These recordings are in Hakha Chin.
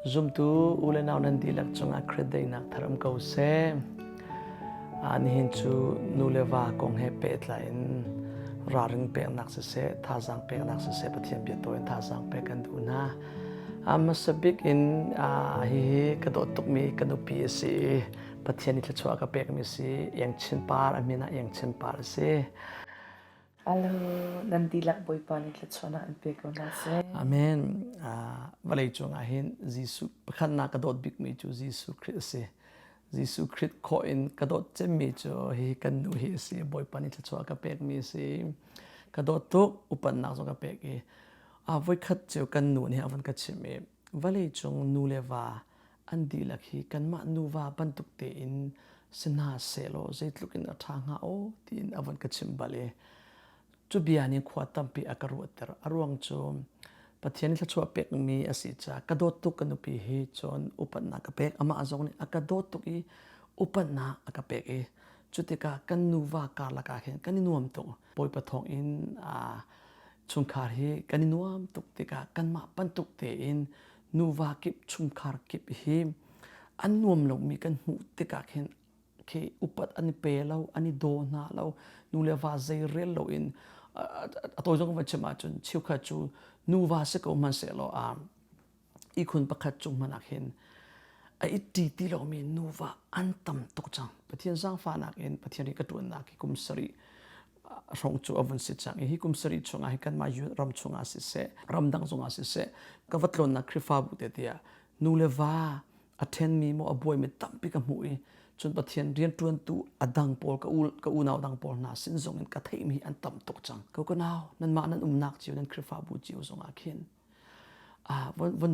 Zumtu u le nau nan dihlak cungah Khrih daihnak thar um ko seh. Nihin cu nu le va kong he pehtlai in ralring peknak siseh, thazaang peknak siseh, Pathian bia tawi in thazaang pek kan duh hna. Hmasa bik in hihi ka dawt tukmi ka nupi a si i Pathian nih thluachuah a ka pekmi a si. Iang Chin Par, a min ah Iang Chin Par a si. Alo, nan dihlak Bawipa nih thluachuahnak an pe ko hna seh. Amen. Vawlei cungah hin Jesuh pakhatnak ka dawt bikmi cu Jesuh Khrih a si. Jesuh Khrih khawh in ka dawt cemmi cu hi kan nu hi a si. Bawipa nih thluachuah ka pekmi a si. Ka dawt tuk, upatnak zong ka pek i a voikhat cu kan nu nih a van ka chimh i vawlei cung nu le va an dihlak hi kanmah nuva bantuk tein si hna sehlaw zeitluk in a ṭha hnga aw tiin a von ka chimh bal i cu bia nih khua tampi a ka ruahter. A ruang cu Pathian thluachuah pekmi a si caah ka dawt tuk ka nupi hi cun upatnak ka pek. Amah zong nih a ka dawt tuk i upatnak a ka pek i cu tikah kan nuva karlak ah khin kan i nuam tuk. Bawipa thawng in chungkhar hi kan i nuam tuk tikah kanmah bantuk tein nuva kip chungkhar kip hi an nuam lomi kan hmuh tikah khin khi upat an i pe lo an i daw hna lo nu le va zei rel loin a tawi zong van chim ahcun cheukhat cu nuva si ko hmanhsehlaw a ihkhun pakhat cung hmanh ah khin a i ṭi ti lomi nuva an tam tuk cang. Pathian zaangfahnak in Pathian ri ka ṭuannak hi kum sarih hrawng cu a vun si cang i hi kum sarih chungah hi kanmah ram chungah siseh ramdang zongah siseh ka va tlawnnak Khrihfabu te tiah nu le va a ṭhenmi maw a buaimi tampi ka hmuh i cun Pathian rianṭuantu a dang pawl ka u ka unau dang pawl hna sin zong in ka theihmi an tam tuk cang. Ko ka nau nanmah nan umnak cio nan Khrihfabu cio zongah khin von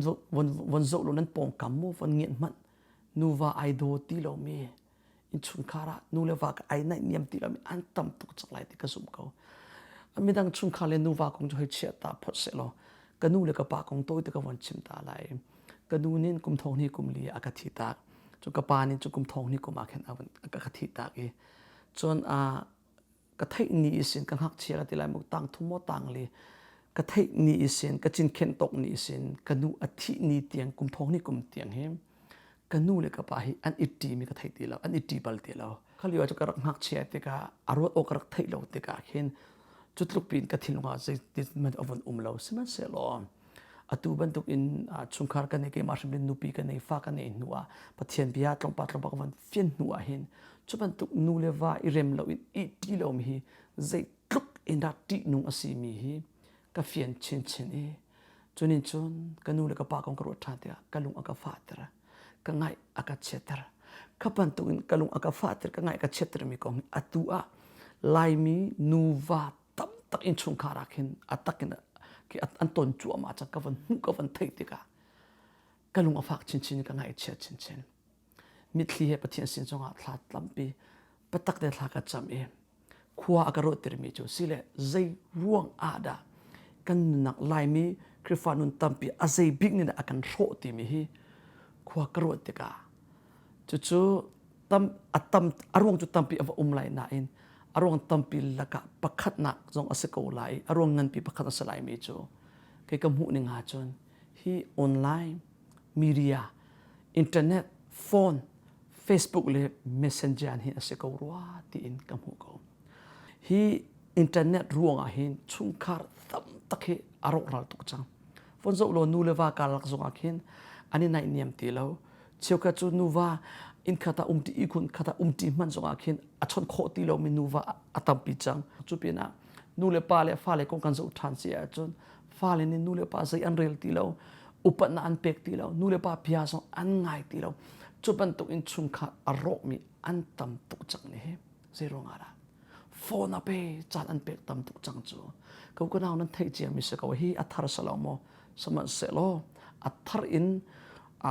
von zoh law nan pawngkam mu von ngiat hmanh nuva ai daw ti lomi innchungkhar ah nu le va ka ai naihniam ti lomi an tam tuk cang lai ti ka zumh ko. Midang chungkhar le nuva kong cu hei chiah ta phot sehlaw ka nu le ka pa kong tawi te ka von chim ta lai. Ka nu nih kum thong hnih kum li a ka thi tak. Cun ka pa nih cu kum thong hnih kum ah khin a ka thi tak i cun ka theih ni isin ka ngakchia ka ti lai mu tang thum maw tang li ka theih ni isin ka cinkhen tok ni isin ka nu a thih ni tiang kum thong ni kum tiang hi ka nu le ka pa hi an i ṭi mi ka thei ti lo an i ṭi bal ti lo kha lio cu ka rak ngakchia tikah a ruat awk ka rak theih lo tikah khin cu tluk piin ka thinlung ah zeitin hmanh a vun um lo sihmanhsehlaw atu bantuk in chungkhar kan nei keimah hrim in nupi kan nei fa kan nei hnu ah Pathian bia tlawmpal tlawmpal ka van fian hnu ah hin cu bantuk nu le va i rem lo in i ṭi lo mi hi zeitluk in dah ṭihnung a si mi hi ka fian chinchin i cunin cun ka nu le ka pa kong ka ruat ṭhan tikah ka lung a ka fahter ka ngaih a ka chiatter kha bantuk in ka lung a ka fahter ka ngaih ka chiatter mi kong hi atu ah Laimi nuva tamtak innchungkhar ah khin a takin an ton cuahmah cang ka van hmuh ka van theih tikah ka lung a fak chinchin ka ngaihchia chinchin mitthli he Pathian sin zongah thla tampi patak te thla ka cam i khua a ka ruahtermi cu sile zei ruang ah dah kan nunnak Laimi Khrihfa nun tampi a zei bik nih dah a kan hrawh timi hi khua ka ruah tikah cucu tam a tam a ruang cu tampi a va um lai nain a ruang tampi lakah pakhatnak zong a si ko lai i a ruang nganpi pakhat a si laimi cu kei ka hmuh ning ahcun hi online media internet phone Facebook le messenger hin a si ko rua tiin ka hmuh ko hi internet ruangah hin chungkhar tam tak hi a rawkral tuk cang von zoh law nu le va karlak zongah khin an i naihniam ti lo cheukhat cu nuva inn khat ah umṭi ihkhun khat ah umṭi hmanh zongah khin a chawnh khawh ti lomi nuva a tampi cang cu pinah nu le pa le fale kong kan zoh ṭhan si ahcun fale nih nu le pa zei an rel ti lo upatnak an pek ti lo nu le pa bia zong an ngai ti lo cu bantuk in chungkhar a rawkmi an tam tuk cang ni hi zei ruangah dah phone a pe caan an pek tam tuk cang cu ko ka nau nan theih cia mi si ko hi a thar salo maw sihmanhsehlaw a thar in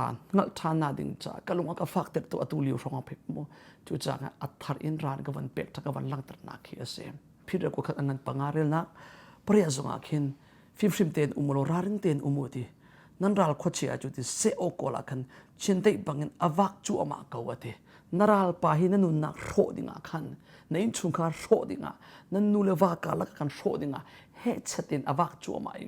a hngalh ṭhan na ding caah ka lung a ka fak ter tu atu lio hrawng ah mu cucaah a thar in ran ka van pek ka van langhter nak khi a si phir ko khat angan panga relnak pariah zongah khin fimhrim tein um law raring tein um u ti nan ral khuachia cu ti se o kawl ah khan chindeih bangin avak cu amah ko ati na ral pa hi na nunnak hrawh dingah khan na innchungkhar hrawh dingah nan nu le va karlak kan hrawh dingah hehchat in avak cu amah i.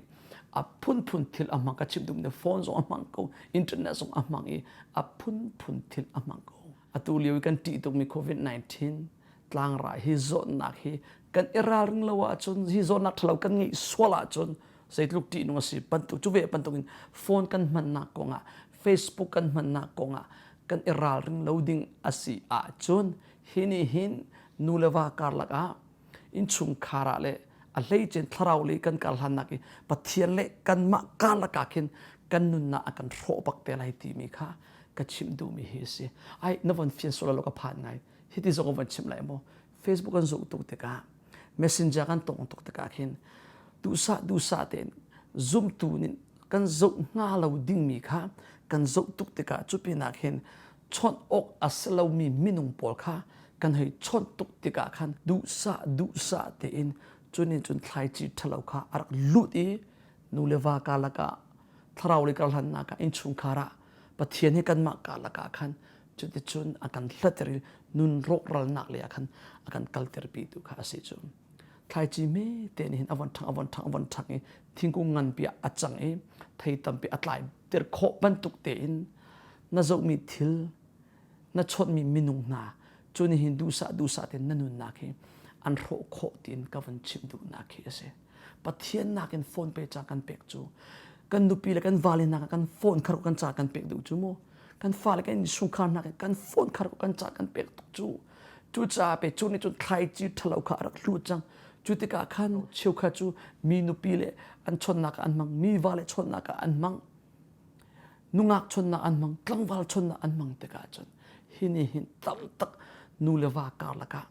A phunphun thil a hmang ka chim duhmi phone zong a hmang ko, internet zong a hmang i a phunphun thil a hmang ko. Atu lio i kan ṭih tukmi COVID-19 tlangrai hi zawtnak hi kan i ralring lo ahcun hi zawtnak ṭhalo kan ngeih sual ahcun zeitluk ṭihnung a si bantuk cu ve bantukin phone kan hmannak kongah Facebook kan hmannak kongah kan i ralring lo ding a si ahcun hi nih hin nu le va karlak ah innchungkhar ah le a hleicin thlarau lei kan karhlannak i Pathian le kanmah karlak ah khin kan nunnak a kan hrawh bak te lai timi kha ka chim duhmi hi a si. Ai na von fian sual lo ka phan ngai. Hiti zong ka von chim lai maw? Facebook kan zoh tuk tikah messenger kan tong tuk tikah khin duhsah duhsah tein zumtu nih kan zoh hnga lo dingmi kha kan zoh tuk tikah cu pinah khin chawnh awk a si lomi minung pawl kha kan hei chawnh tuk tikah khan duhsah duhsah tein cu nih cun thlaici ṭhalo kha a rak lut i nu le va karlak ah thlarau le karhlannak ah innchungkhar ah Pathian hi kanmah karlak ah khan cuticun a kan hlatter i nun rawkralnak lei ah khan a kan kalterpi tu kha a si cu. Thlaici me te nih hin a von ṭhang a von ṭhang a von ṭhang i thingkung nganpi ah a cang i thei tampi a tlai ter khawh bantuk tein na zohmi thil na chawnhmi minung hna cu nih hin duhsah duhsah tein na nunnak hi an hrawh khawh tiin ka van chim duhnak hi a si. Pathian nakin phone pe ca kan pek cu kan nupi le kan vale hna kan phone khar kan ca kan pek duh cu mu kan fale kan innchungkhar hna kan phone khar kan ca kan pek tuk cu cucaah pe cu nih cun thlaici ṭhalo kha a rak hlut cang cu tikah khan cheukhat cu mi nupi le an chawnhnak ah an hmang mi vale chawnhnak ah an hmang nungak chawnhnak an hmang tlangval chawnhnak an hmang tikah cun hi nih hin tam tak nu le va karlak ah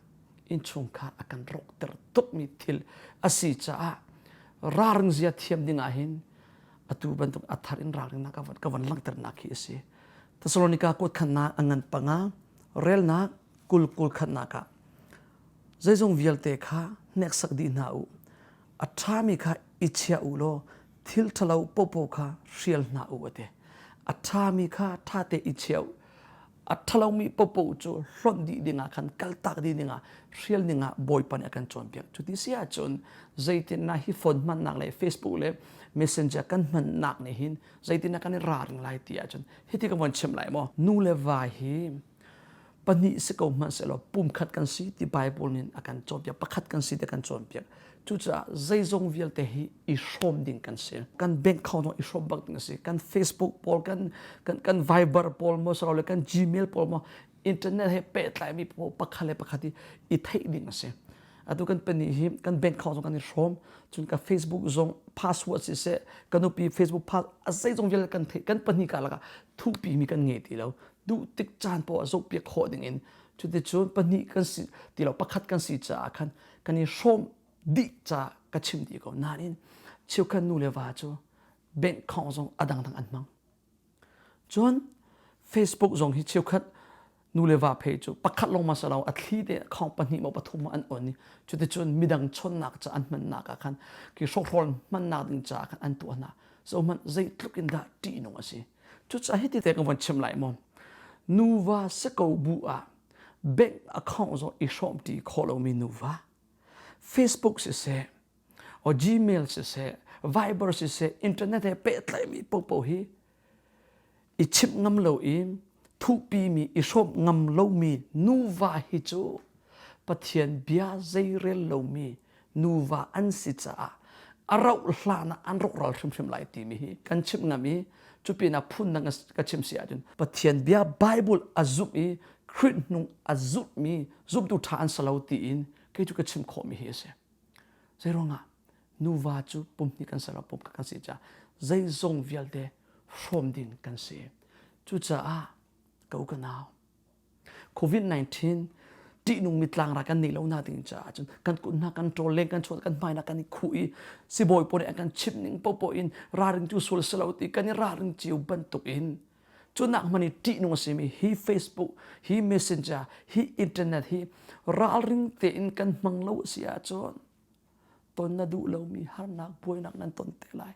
innchungkhar a kan rawkter tukmi thil a si caah ralring zia thiam ding ah hin atu bantuk a thar in ralringnak ka van, ka van langhternak hi a si. Thessalonika kuat khannak a ngan panga relnak kul kul khatnak ah zeizong vialte kha hneksak dih hna u a ṭhami kha i chia u law thil ṭhalo popo kha hrial hna u a ti a ṭhami kha ṭhate i chia u a ṭhalomi popo cu hlonh dih dingah khan kaltak dih dingah hrial dingah Bawipa nih a kan cawnpiak. Cuti si ahcun zeitindah hi phone hmannak le Facebook le Messenger kan hmannak nih hin zeitindah kan i ralring lai ti ahcun hiti ka von chim lai maw nu le va hi pahnih si ko hmanh sehlaw pumkhat kan si ti Bible nih a kan cawnpiak pakhat kan si ti a kan cawnpiak cucaah zeizong vialte hi i hrawm ding kan si kan bank account i hrawm bak ding a si kan Facebook pawl kan kan kan Viber pawl maw le kan Gmail pawl maw internet he pehtlaimi pawl pakhat le pakhat i i theih ding a si atu kan pahnih hi kan bank account zong kan i hrawm cun ka Facebook zong password siseh ka nupi Facebook pass a zeizong vialte kan theih kan pahnih karlak ah thupi mi kan ngei ti lo duh tik caan poah zohpiak khawh ding in cuticun pahnih kan si ti lo pakhat kan si caah khan kan i hrawm dih ca ka chim dih ko nain cheukhat nu le va cu bank account zong a dangdang an hmang cun Facebook zong hi cheukhat nu le va phei cu pakhat lawng ma salo a thli te account pahnih maw pathum maw an on i cuticun midang chonnak ca an hmannak ah khan khi hrawkhrol hmannak ding caah khan an tuah hna so hmanh zeitluk in dah ṭihnung a si cucaah hiti te kan von chim lai maw nuva si ko bu ah bank account zong i hrawmṭi khawh lomi nuva Facebook siseh o Gmail siseh Viber siseh internet he pehtlaihmi paohpaoh hi i chimh ngam lo i thuhpimi i hrawm ngam lomi nuva hi cu Pathian bia zeirel lomi nuva an si caah a rauh hlan ah an rawkral hrimhrim lai timi hi kan chimh ngam i cupinah phun dang ka chim si ahcun Pathian bia Bible a zumh i Khrih hnung a zulhmi zumtu ṭha an si lo tiin kei cu ka chim khawhmi hi a si. Zeiruangah nuva cu pumhnih kan si lo pumkhat kan si caah zeizong vialte hrawm ding kan si. Cucaah ka u ka nau COVID-19 ṭihnungmi tlangra kan neih lo nak ding caah cun kan kut hna kan ṭawl leng kan chuah kan hmai kan i khuh i sibawi pawl nih an kan chimh ning paohpaoh in ralring cu sual si lo ti kan i ralring cio bantuk in cu nak hmanh i ṭihnung a simi hi Facebook hi Messenger hi internet hi ralring tein kan hmang lo a si ahcun ton na duh lomi harnak buainak nan ton te lai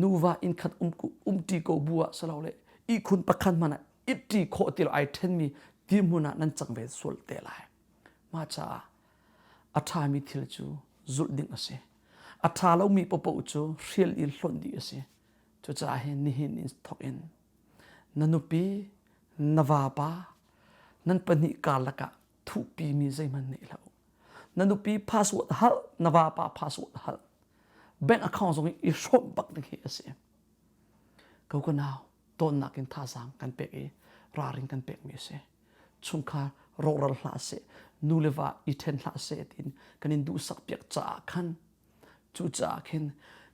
nuva innkhat umṭi ko bu ah silole ihkhun pakhat hmanh ah itṭi khawh ti lo ai ṭhenmi dirhmun ah nan cang ve sual te lai. Mah caah a ṭhami thil cu zulh ding a si. A ṭha lomi paohpaoh cu hrial i hlonh dih a si. Cucaah hin nihin in thawk in na nupi, na vapa, nan pahnih karlak ah thuhpimi zeihmanh nei hlah u. Na nupi password hal, na vapa password hal. Bank account zong i hrawmh bak ding hi a si. Ko ka nau, tawnnak in thazaang kan pek i ralring kan pekmi a si. Chungkhar rawkral hlah seh, nu le va i ṭhen hlah seh tiin kan in duhsak piak caah khan cucaah khin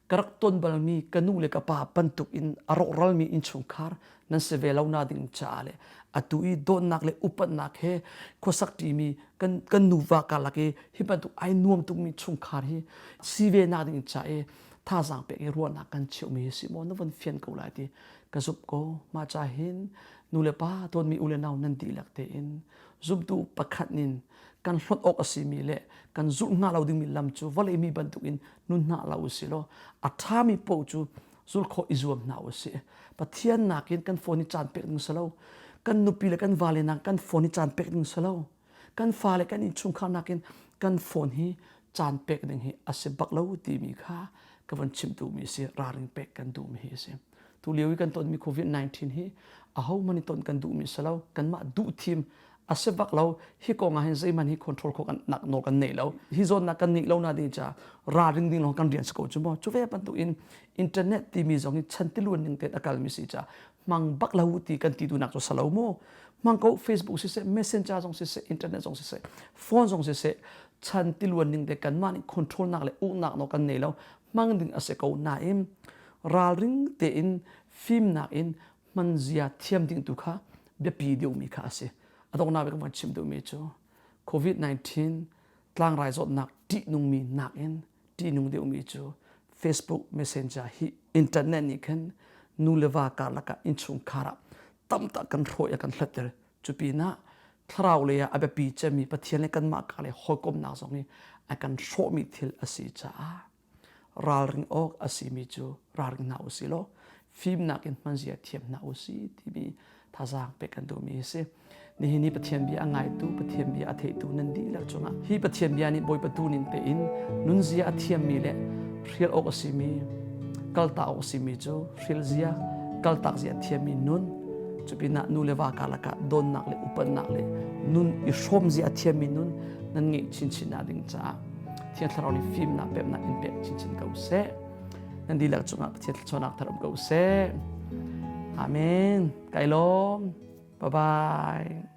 ka rak ton balmi ka nu le ka pa bantuk in a rawkralmi innchungkhar nan si ve lo na ding caah le atu i dawtnak le upatnak he khuasak ṭimi kan kan nuva karlak i hi bantuk ai nuam tukmi chungkhar hi si ve nak ding ca i thazaang pek i ruahnak kan cheuhmi hi si maw na von fian ko lai ti ka zumh ko. Mah ca hin nu le pa dawtmi u le nau nan dihlak tein zumtu pakhat nin kan hlawt awk a simi le kan zulh hna lo dingmi lam cu vawlei mi bantukin nun hna lo u si law a ṭhami paoh cu zulh khawh i zuam hna u sih. Pathian nakin kan phone i caan pek ding si lo. Kan nupi le kan vale nak kan phone i caan pek ding si lo. Kan fale kan innchungkhar nakin kan phone hi caan pek ding hi a si bak lo timi kha ka von chimh duhmi si ralring pek kan duhmi hi a si. Tu lio i kan tonmi COVID-19 hi ahohmanh i ton kan duhmi si lo. Kanmah duh thim a si bak lo. Hi kong ah hin zeihmanh hi control khawh kan nak nawl kan nei lo. Hi zawnnak kan ngeih lo na ding ca ralring ding lawng kan rian si ko cu maw. Cu ve bantuk in internet timi zong hi chan tiluan ning tein a kalmi si ca hmang bak lo ti kan ti duhnak cu si lo mu. Hmang ko Facebook siseh, Messenger zong siseh, internet zong siseh, phone zong siseh, chan tiluan ning te kanmah nih control nak le uknak nawl kan nei lo. Hmang ding a si ko nain ralring tein fimnak in hmanzia thiam ding tu kha biapi deuhmi kha a si. A donghnak bik kan chim duhmi cu COVID-19 tlangrai zawtnak ṭihnungmi nakin ṭihnung deuhmi cu Facebook Messenger hi internet nih khan nu le va karlak ah innchungkhar ah tam tak kan hrawh i a kan hlatter. Cu pinah thlarau lei ah a biapi cemmi Pathian le kanmah ka le hawikomhnak zong hi a kan hrawhmi thil a si caah ralring awk a simi cu ralring hna usih law fimnak in hmanzia thiam hna usih timi thazaang pek kan duhmi a si. Nihin ni Pathian bia a ngaitu, Pathian bia a theitu nan dihlak cungah hi Pathian bia nih Bawipa tu ning tein nunzia a thiammi le hrial awk a simi, kaltak awk a simi cu hrial zia, kaltak zia a thiammi nun, cupinah nu le va karlak ah dawnnak le upatnak le nun i hrawm zia a thiammi nun nan ngeih chinchin nak ding caah Thiang Thlarau nih fimnak pemnak in pek chinchin ko seh. Nan dihlak cungah Pathian thluachuahnak thar um ko seh. Amen. Kai lawm. Bye bye.